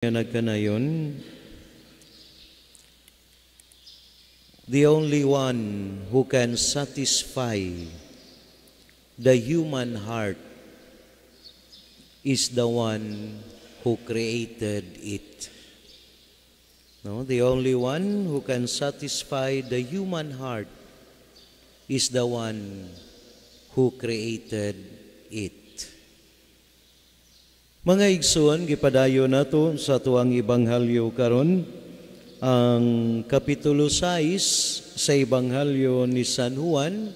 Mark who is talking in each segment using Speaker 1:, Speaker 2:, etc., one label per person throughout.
Speaker 1: Nagkanayon, the only one who can satisfy the human heart is the one who created it. No, the only one who can satisfy the human heart is the one who created it. Mga igsoon, gipadayon nato sa atuang ebanghelyo karon, ang kapitulo 6 sa ebanghelyo ni San Juan.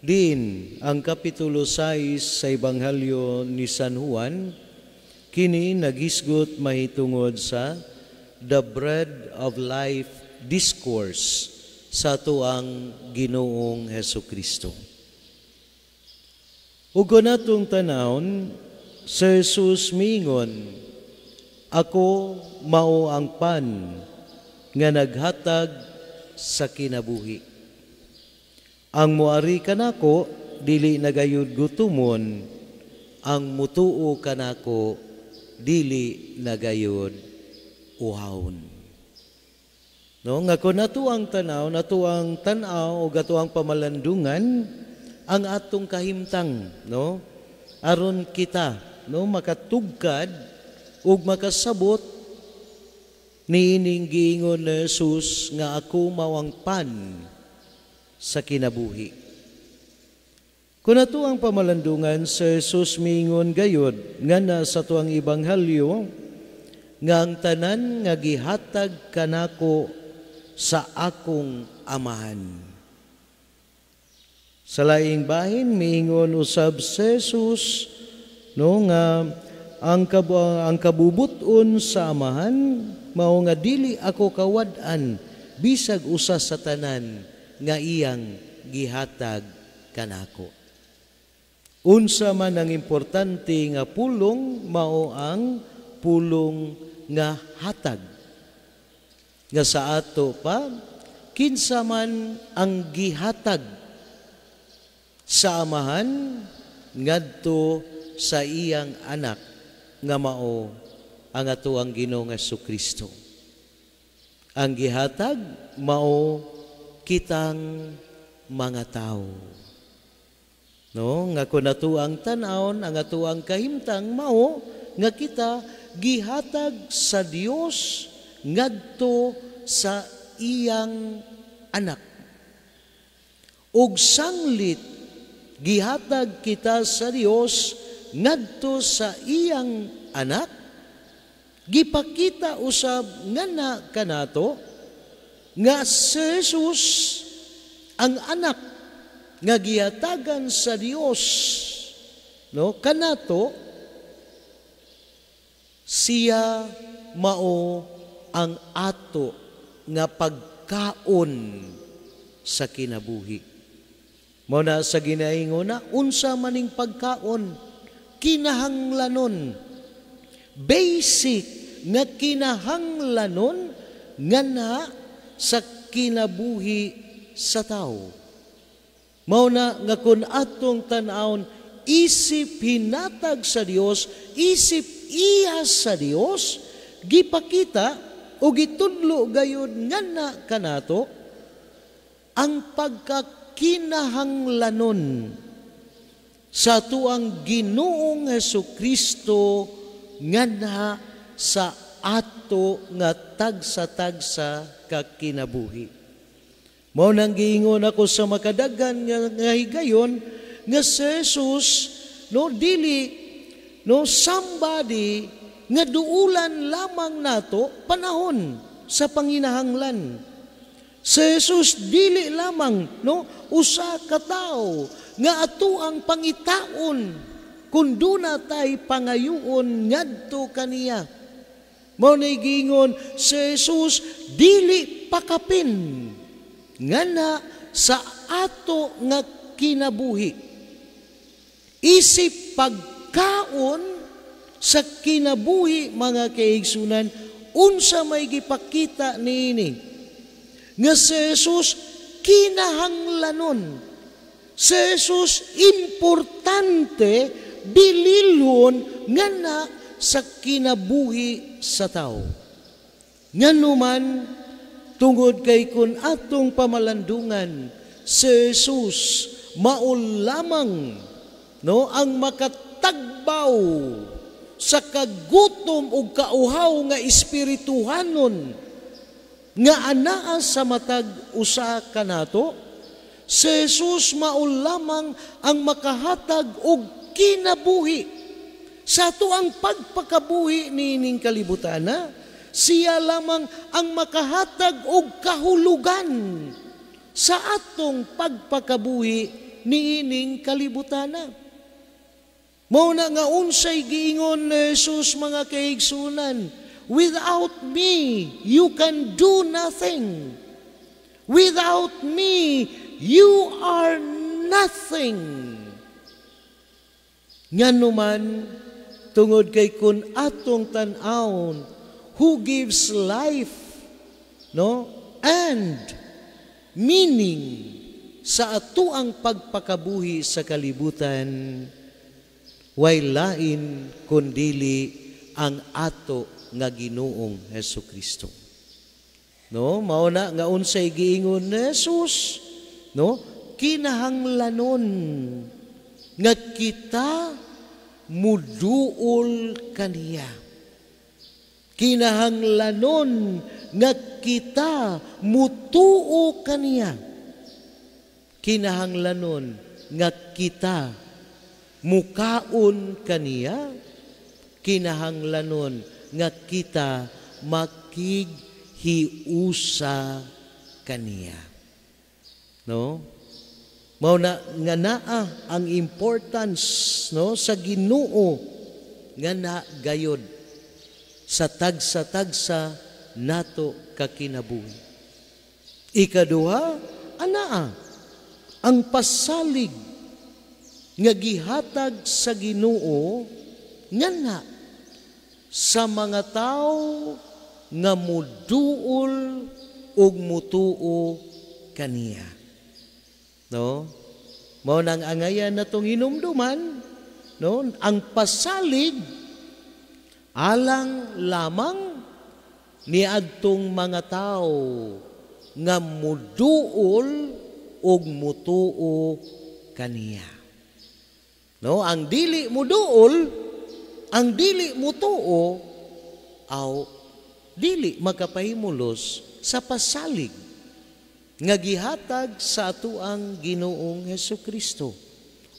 Speaker 1: Din ang kapitulo 6 sa ebanghelyo ni San Juan kini naghisgot mahitungod sa the Bread of Life discourse sa atuang Ginoong Hesukristo. Ug kun atong tanawon, si Jesus miingon, "Ako mao ang pan nga naghatag sa kinabuhi. Ang muari kanako dili na gayud gutumon, ang mutuo kanako dili na gayud uhawon." No, nga kun ato ang tanaw, nato ang tan-aw o ato ang pamalandungan ang atong kahimtang, no? Aron kita, no, makatugkad ug makasabot niining giingon ni Jesus nga "Ako mao ang pan sa kinabuhi." Kung ato ang pamalandungan, sa Jesus miingon gayud nga na sa tuang ebanghelyo nga ang tanan nga gihatag kanako sa akong Amahan. Sa laing bahin, miingon usab si Jesus, no, nga ang kabubut-on sa Amahan mao nga dili ako kawad-an bisag usa sa tanan nga iyang gihatag kanako. Unsa man ang importante nga pulong, mao ang pulong nga "hatag." Nga sa ato pa, kinsa man ang gihatag sa Amahan ngadto sa iyang anak nga mao ang atuang Ginoong Kristo. Ang gihatag mao kitang mga tao. No, nga kun atuang tan-awon, ang atuang kahimtang mao nga kita gihatag sa Dios ngadto sa iyang anak. Ug sanglit gihatag kita sa Dios ngadto sa iyang anak, gipakita usab nga na kanato nga si Jesus, ang anak nga gihatagan sa Dios, no, kanato, siya mao ang ato nga pagkaon sa kinabuhi. Mao na sa ginaingon na unsa maning pagkaon kinahanglanon, basic nga kinahanglanon nga na sa kinabuhi sa tao. Mao na nga kun atong tan-awon, isip hinatag sa Dios, isip iya sa Dios, gipakita o gitudlo gayud nga na kanato ang pagkakinahanglanon sa tuang Ginoong Hesukristo nga na sa ato nga tagsa-tagsa ka kinabuhi. Mao nang giingon ako sa makadaghan nga higayon nga si Jesus, no, dili, no, somebody nga duulan lamang nato panahon sa panginahanglan. Si Jesus dili lamang, no, usa ka tawo nga ato ang pangitaon kung duna tay pangayuon ngadto kaniya. Mao na giingon si Jesus dili pakapin nga na sa ato nga kinabuhi. Isip pagkaon sa kinabuhi, mga kaigsunan, unsa may gipakita niini? Nga si Jesus kinahanglanon. Si Jesus importante bililhon nga na sa kinabuhi sa tao. sa kinabuhi sa tao. Nganuman, tungod kay kun atong pamalandungan, si Jesus mao lamang, no, ang makatagbaw sa kagutom ug kauhaw nga espirituhanon nga anaa sa matag usa kanato. Si Jesus mao lamang ang makahatag og kinabuhi sa atoang pagpakabuhi niining kalibutana. Siya lamang ang makahatag og kahulugan sa atong pagpakabuhi niining kalibutana. Mao na nga unsay giingon ni Jesus, mga kaigsunan? "Without me, you can do nothing. Without me, you are nothing." Nganuman, tungod kay kun atong tan-awon, who gives life, no, and meaning sa atoang pagpakabuhi sa kalibutan, way lain kundili ang ato nga Ginoong Hesus Kristo. No, mao na nga unsay giingon ni Jesus, no, kinahanglanon nga kita muduol kaniya. Kinahanglanon nga kita mutuo kaniya. Kinahanglanon nga kita mukaon kaniya. Kinahanglanon nga kita makighiusa kaniya. No? Mao na nga naa ang importance, no, sa Ginoo nga na gayod sa tagsa-tagsa nato kakinabuhi. Ikaduha, anaa ang pasalig nga gihatag sa Ginoo nga sa mga tao nga muduol ug mutuo kaniya. No? Mao nang angayan natong hinumduman, no, ang pasalig alang lamang niadtong mga tao nga muduol ug mutuo kaniya. No, ang dili muduol, ang dili mutuo, aw dili makapahimulos sa pasalig nga gihatag sa atoang Ginoong Hesus Kristo.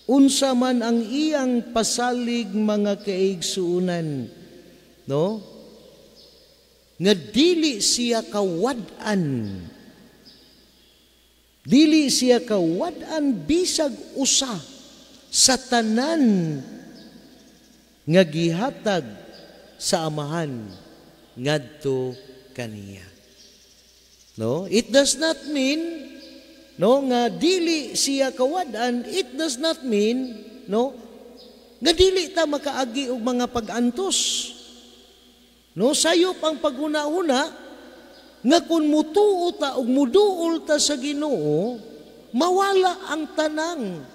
Speaker 1: Unsa man ang iyang pasalig, mga kaigsuonan, no? Nga dili siya kawad-an. Dili siya kawad-an bisag usa sa tanan nga gihatag sa Amahan ngadto kaniya. No? It does not mean, no, nga dili siya kawad-an, it does not mean, no, nga dili ta makaagi og mga pag-antos. No, sayop ang paghuna-huna nga kung mutuo ta ug muduol ta sa Ginoo, mawala ang tanang,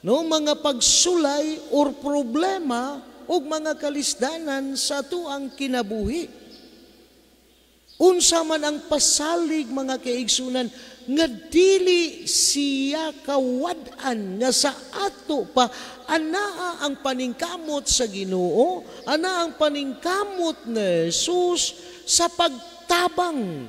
Speaker 1: no, mga pagsulay or problema ug mga kalisdanan sa atoang kinabuhi. Unsa man ang pasalig, mga kaigsunan, nga dili siya kawad-an nga sa ato pa anaa ang paningkamot sa Ginoo, anaa ang paningkamot ni Jesus sa pagtabang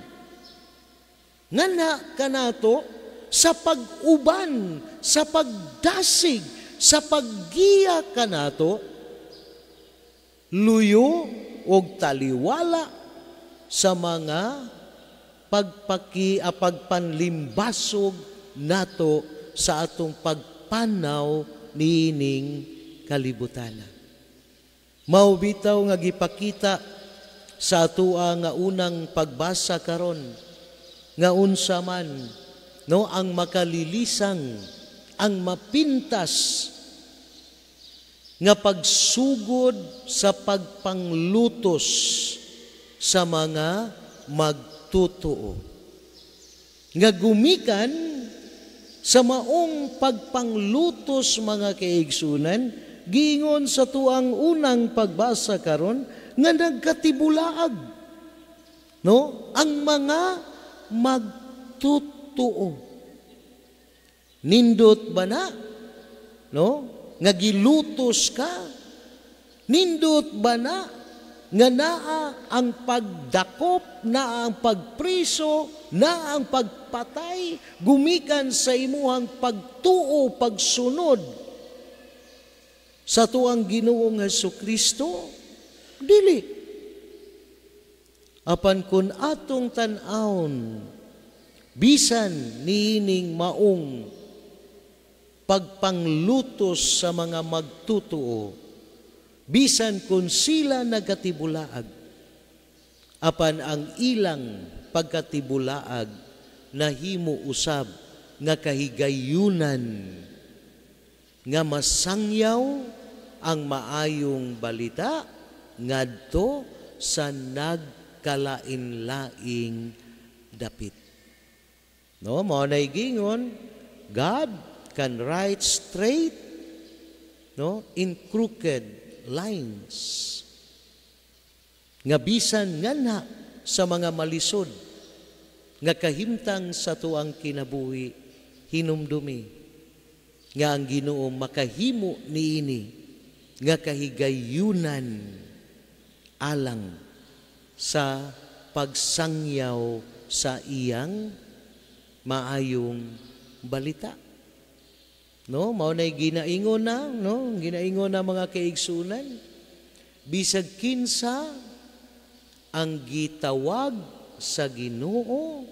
Speaker 1: ngana kanato, sa pag-uban, sa pagdasig, sa paggiya kanato luyo og taliwala sa mga pagpanlimbasog nato sa atong pagpanaw niining kalibutan. Mao bitaw nga gipakita sa atoa nga unang pagbasa karon nga unsa man, no, ang makalilisang, ang mapintas nga pagsugod sa pagpanglutos sa mga magtutuo. Nga gumikan sa maong pagpanglutos, mga kaigsunan, Giingon sa tuang unang pagbasa karon nga nagkatibulaag, no, ang mga magtutuo. Nindot ba na, no, nga gilutos ka? Nindot ba na nga naa ang pagdakop, naa ang pagpriso, naa ang pagpatay, gumikan sa imuhang pagtuo, pagsunod sa tuang Ginoong Hesus Kristo? Dili. Apan kun atong tan-awon, bisan niining maong pagpanglutos sa mga magtutuo, bisan kung sila nagkatibulaag, apan ang ilang pagkatibulaag nahimo usab nga kahigayunan nga masangyaw ang maayong balita ngadto sa nagkalain-laing dapit. No, mao nay gingon, God can write straight, no, in crooked lines. Nga bisan nganha sa mga malisod nga kahimtang sa tuang kinabuhi, hinumdumi nga ang Ginoo makahimo niini nga kahigayunan alang sa pagsangyaw sa iyang maayong balita. No, mao nay ginaingon na, no, ginaingon na, mga kaigsunan. Bisag kinsa ang gitawag sa Ginoo,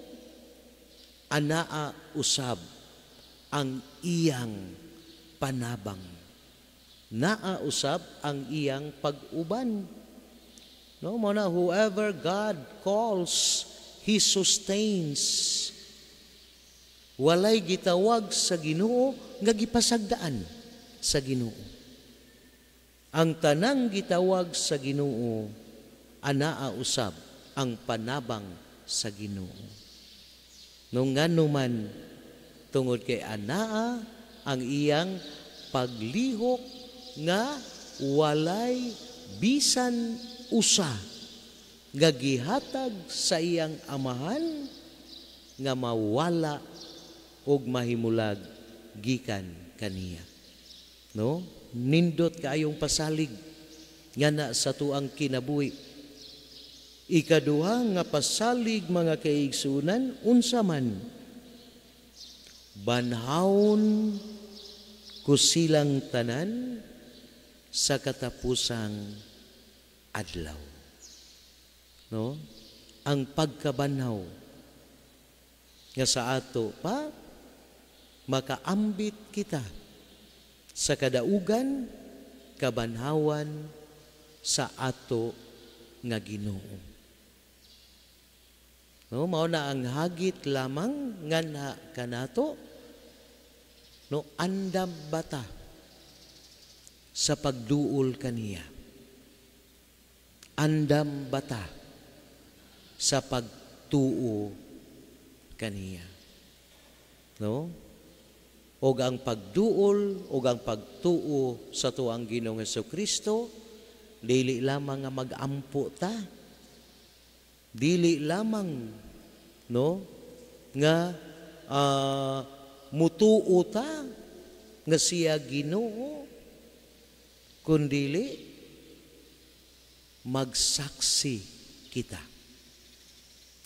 Speaker 1: anaa usab ang iyang panabang. Naa usab ang iyang pag-uban. No, mao na whoever God calls, He sustains. Walay gitawag sa Ginoo nga gipasagdaan sa Ginoo. Ang tanang gitawag sa Ginoo, anaa usab ang panabang sa Ginoo. Nung ngano man, tungod kay anaa ang iyang paglihok nga walay bisan usa nga gihatag sa iyang Amahan nga mawala og mahimulag gikan kaniya. No? Nindot kaayong pasalig nga na sa tuang kinabuhi. Ikaduha nga pasalig, mga kaigsunan, unsa man? Banhawon ko silang tanan sa katapusang adlaw. No? Ang pagkabanhaw nga sa ato pa makaambit kita sa kadaugan kabanhawan sa ato nga Ginoo. No, mao na ang hagit lamang nganha kanato, no, andam bata sa pagduol kaniya? Andam bata sa pagtuo kaniya? No? Og ang pagduol og ang pagtuo sa tuang Ginoong Kristo, dili lamang nga magampo ta. Dili lamang, no, nga mutuo ta nga siya Ginoo, kundili magsaksi kita.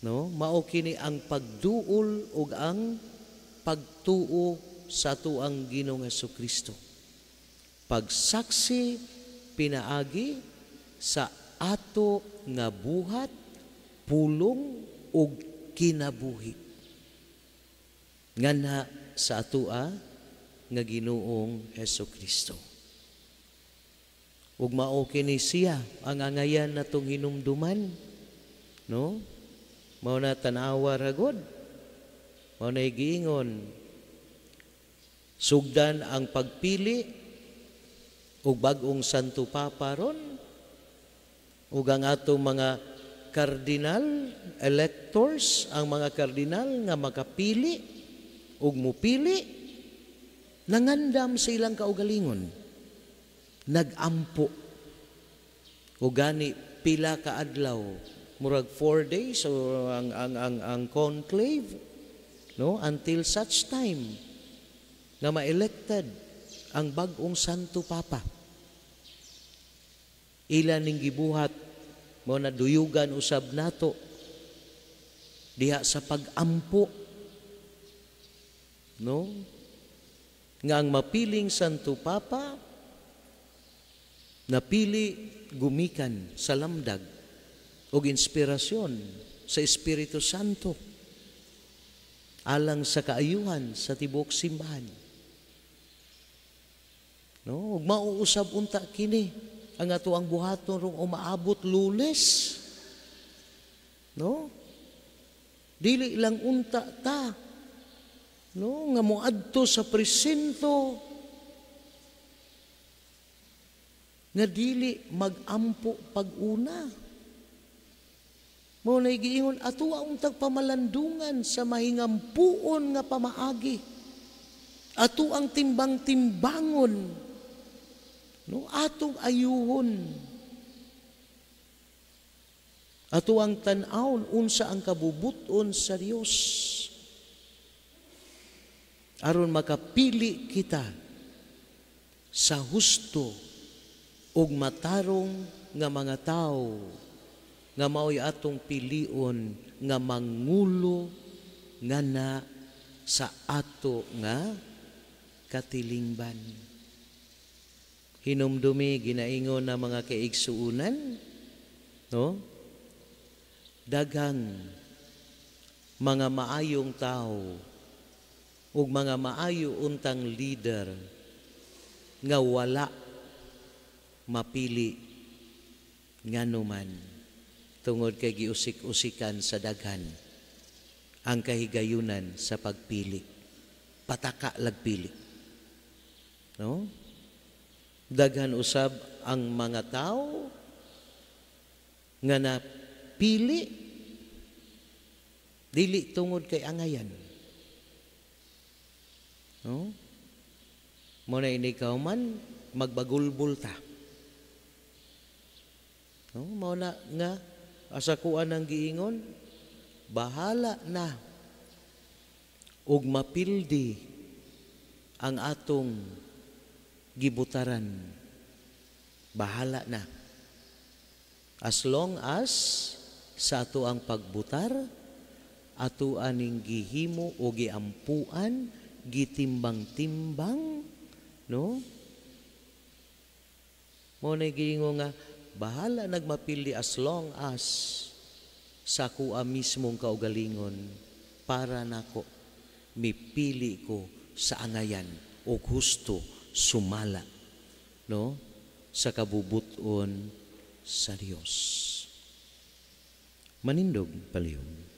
Speaker 1: No, mao kini ang pagduol ug ang pagtuo sa tuang Ginoong Kristo. Pagsaksi pinaagi sa ato nga buhat, pulong ug kinabuhi nganha sa atoa nga Ginoong Kristo. Ug mao kini siya ang angayan natong hinumduman, no? Mao na tan-awa ra gud. Mao na giingon, sugdan ang pagpili og bag-ong Santo Papa ron ug ang atong mga kardinal electors, ang mga kardinal nga makapili ug mupili, nangandam sa ilang kaugalingon. Nagampo. O gani pila ka adlaw, murag 4 days o ang conclave, no, until such time nga ma-elected ang bag-ong Santo Papa. Ila ning gibuhat mo na duyugan usab nato diha sa pag-ampo, no, nga ang mapiling Santo Papa napili gumikan sa lamdag og inspirasyon sa Espiritu Santo alang sa kaayuhan sa tibuok simbahan. No, ug mauusab unta kini ang ato ang buhaton rong umaabot Lunes. No? Dili lang unta ta, no, nga moadto sa presinto nga dili magampo pag-una. Mao na giingon ato untag pamalandungan sa mahingampuon nga pamaagi. Ato ang timbang-timbangon, no, atong ayuhon. Ato ang tan-awon unsa ang kabubuton sa Dios aron makapili kita sa husto ug matarong nga mga tawo nga mao'y atong pilion nga mangulo nga na sa ato nga katilingban. Hinumdumi ginaingon na mga kaigsuunan, no? Daghang mga maayong tao ug mga maayo untang leader nga wala mapili nganuman tungod kay giusik-usikan sa daghan ang kahigayunan sa pagpili. Pataka lagpili. No? Daghan usab ang mga tao nga napili dili tungod kay angayan. No? Mo na inikaw man magbagulbul ta. No, mao na nga asa kuan ang giingon, bahala na og mapildi ang atong gibutaran. Bahala na. As long as sa ato ang pagbutar, ato aning gihimo o giampuan, gitimbang-timbang, no? Mao na giingon nga bahala nagmapili as long as sa kuha mismong kaugalingon para nako mipili ko sa angayan o gusto sumala, no, sa kabubuton sa Dios. Manindog palihog.